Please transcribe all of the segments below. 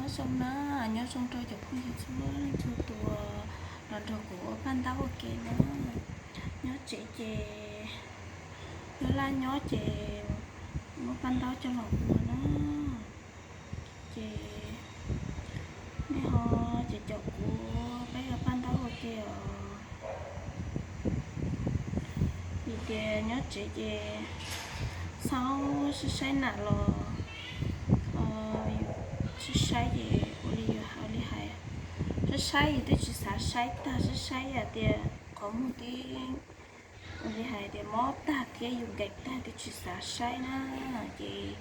Nyob zoo na, nyob zoo rau cov phooj ywg txhua leej txhua tus los nrog kuv ua paj ntaub ua ke na. Nyob tsev ces nyob laj nyob ces muab paj ntaub coj los ua na. Ces nej ho ces caum kuv peb ua paj ntaub ua ke os. Vim tias nyob tsev ces txhob saib saib nam los, saib saib ces ua li yus hais li hais, saib saib yus twb tsis xav saib tag, saib saib hais tias qhov muag twb ua li hais tias mob tag thiab yus nkees tag twb tsis xav saib na. Ces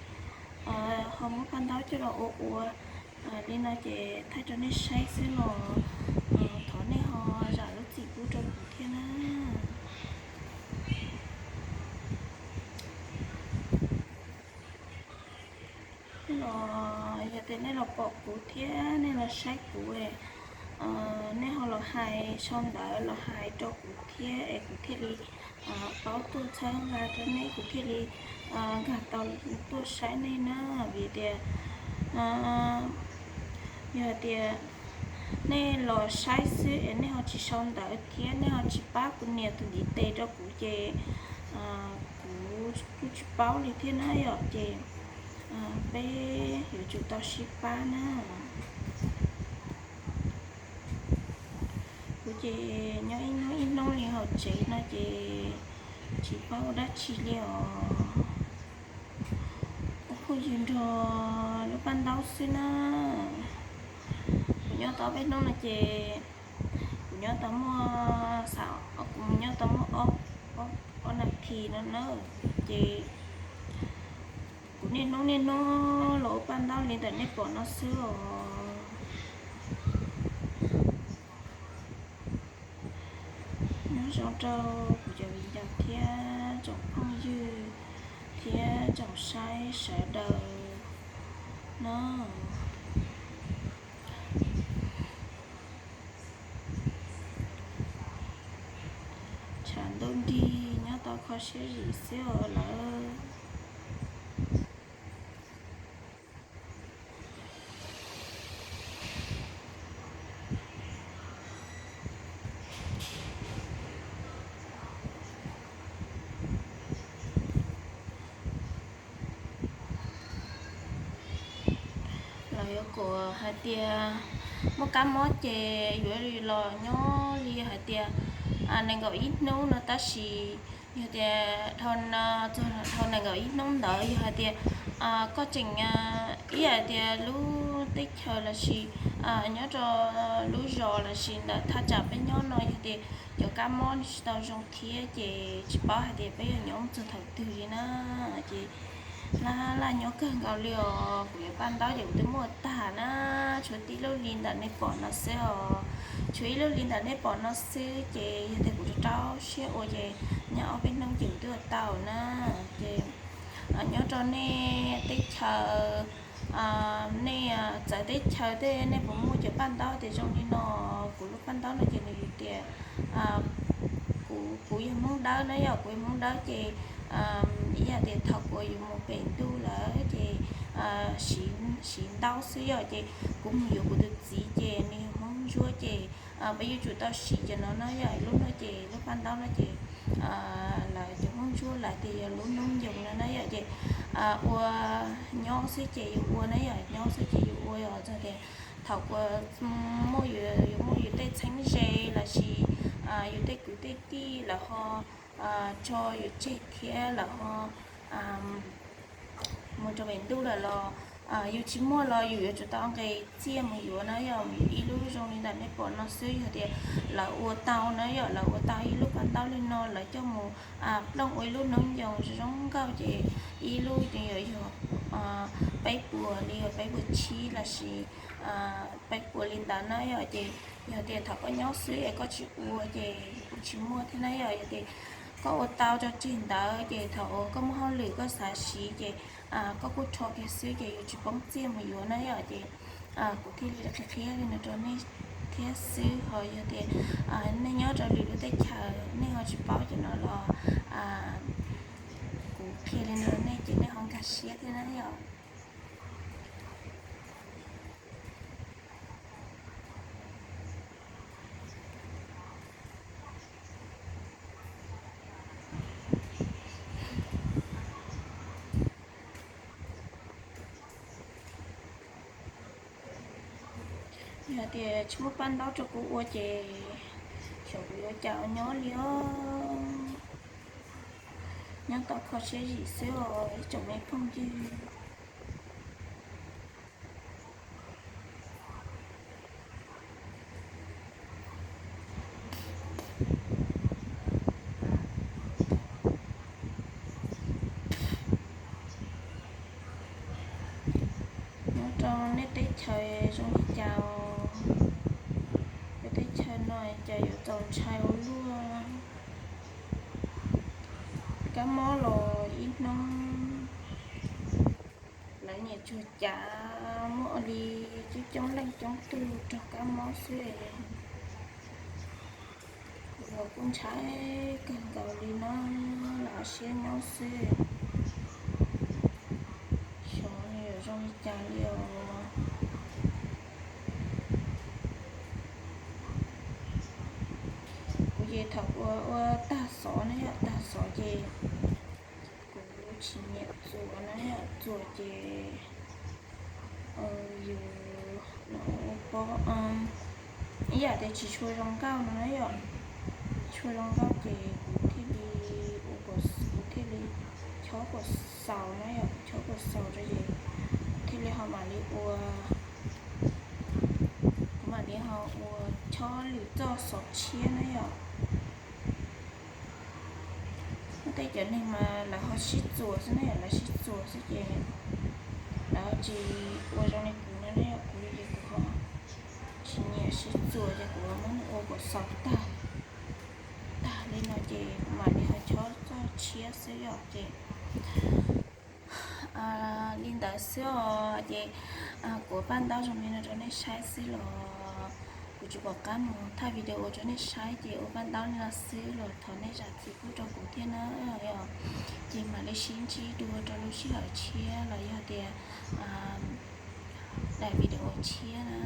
ho muab paj ntaub coj los ua ua li no ces thaij rau nej saib xwb los thov nej ho zam lub txim pub rau kuv thiab na. Los yog tias nej los pom kuv thiab nej los saib kuv, nej ho los hais sau ntawv los hais rau kuv thiab es kuv thiaj li paub tuaj txhawb nqa rau nej, kuv thiaj li nkag tau tuaj saib nej na. Vim tias yog hais tias nej los saib xwb es nej ho tsis sau ntawv thiab nej ho tsis pab kuv nias tus ntiv tes rau kuv ces kuv kuj tsis paub li thiab na yom. Ces peb yuav tsum tau sib pab na. Kuv ces nyob ib hnub ib hnub li hauv tsev no ces tsis paub ua dab tsi li os. Ua phooj ywg nrog lub paj ntaub xwb na. Kuv nyob tau peb hnub no ces kuv nyob tau muaj xav, kuv nyob tau muaj ob nas this no na. Ces kuv niaj hnub niaj hnub los ua paj ntaub li ntawm nej pom no xwb os. Nyob zoo rau kuv cov viv ncaus thiab tsoom phooj ywg thiab tsoom saib sawv daws no. Tshav ntuj nrig nyob tau kho siab zim xwb os lawm. Los yuav kom hais tias muaj kab mob ces yuav los nyob li hais tias nees nkaum ib hnub no tab sis yog tias dhau nees nkaum ib hnub ntawd yog hais tias koj tseem ib yam tias lub teb chaws lossis nyob rau lub zos lossis ntawm thaj tsam peb nyob no yog tias cov kab mob tsis tau zoo thiab ces tsis paub hais tias peb yuav nyob mus txog thaum twg li na. Ces laj laj nyob kawg nkaus li os, kuv yuav paj ntaub ces kuv twb muaj tag na, tshuav tib lub li ntawm nej pom no xwb os. Tshuav ib lub li ntawm nej pom no xwb ces yog tias kuv rau rau siab ua ces nyob ob peb hnub ces kuv twb ua tau na. Ces nyob rau nej teb chaws, nej txawv teb chaws tej nej puas muaj cov paj ntaub tias zoo li no? Kuv lub paj ntaub no ces nws tias, kuv yog Hmoob Dawb na yom, kuv yog Hmoob Dawb ces ib yam tias thaum kuv yuav mus pem ntuj lawm ces siv ntaub xwb yom, ces kuv mus yuav kuv tus txiv ces nws yog Hmoob Ntsuab ces peb yuav tsum tau siv cov no na yom. Lub no ces lub paj ntaub no ces lawv cov Hmoob Ntsuab lawv tias yog lub noob nyoos no na yom, ces ua nyob xwb ces yus ua na yom, nyob xwb ces yus ua yom, txog tias thaum kuv muaj, yus muaj yus tej txheeb ze lossis yus tej kwv tej tij lawv ho tso yus tseg thiab lawv ho mus rau pem ntuj lawm los yus tsis muaj los yus yuav tsum tau nqis txiaj mus yuav na yom. Ib lub zoo li ntawm nej pom no xwb yog tias lawv ua tau na yom, lawv ua tau ib lub paj ntaub li no lawv coj mus plooj ua ib lub noob nyoos zoo nkauj ces ib lub ces yuav yog peb puas li, peb puas tsib lossis peb puas li ntawd na yom. Ces yog tias thaum koj nyob xwb es koj tsis ua ces kuj tsis muaj thiab na yom. Yog tias koj ua tau tso tseg ntawd ces thaum koj muaj hauj lwm koj xav siv ces koj kuj rho kiag xwb ces yuav tsis poob txiaj mus yuav na yom. Ces kuv thiaj li qhia qhia li no rau nej thiab xwb. Ho yog tias nej nyob rau lwm lub teb chaws nej ho tsis paub cov no los kuv qhia li no rau nej ces nej ho nkag siab thiab na yom. Yog tias tsis muaj paj ntaub rau kuv ua ces xyov kuv yuav cas ua nyob li os. Nyob tau kho siab zim xwb os ib tsoom me phooj ywg. Nyob rau nej teb chaws zoo li cas? Peb teb chaws no cas yuav txaus ntshai ua luaj. Kab mob los ib hnub lawv niam tsuag cav muaj li coob coob leej coob tug raug kab mob xwb. Kuv los kuj ntshai kawg nkaus li no, lam siab nyob xwb. Xyov yuav zoo li cas li os. Kuv ces thaum ua ua tag xov na yom, tag xov ces kuv tsis nyiam txuas na yom, txuas ces yus ua pob ib yam tias tsis tshua zoo nkauj no na yom. Tsis tshua zoo nkauj ces kuv thiaj li ua, kuv thiaj li chob kuas xaus na yom, chob kuas xaus rau ces thiaj li ho mam li ua, kuv mam li ho ua chob lwm txoj xov tshiab na yom. Tej cov neeg mas lawv ho sib txuas xwb na yom, lawv sib txuas xwb ces lawv tsis ua zoo li kuv no na yom, kuv li ces kuv ho tsis nyiam sib txuas ces kuv muab nws ua kuas xaus tag, tag li no ces kuv mam li ho chob txoj tshiab xwb yom ces li ntawd xwb os. Ces kuv ua paj ntaub zoo li no rau nej saib xwb los kuv tsis pom qab mus thaij video rau nej saib ces ua paj ntaub li no xwb los thov nej zam txim pub rau kuv thiab na. Ces mam li sib ntsib dua rau lub sij hawm tshiab los yog tias daim video tshiab na.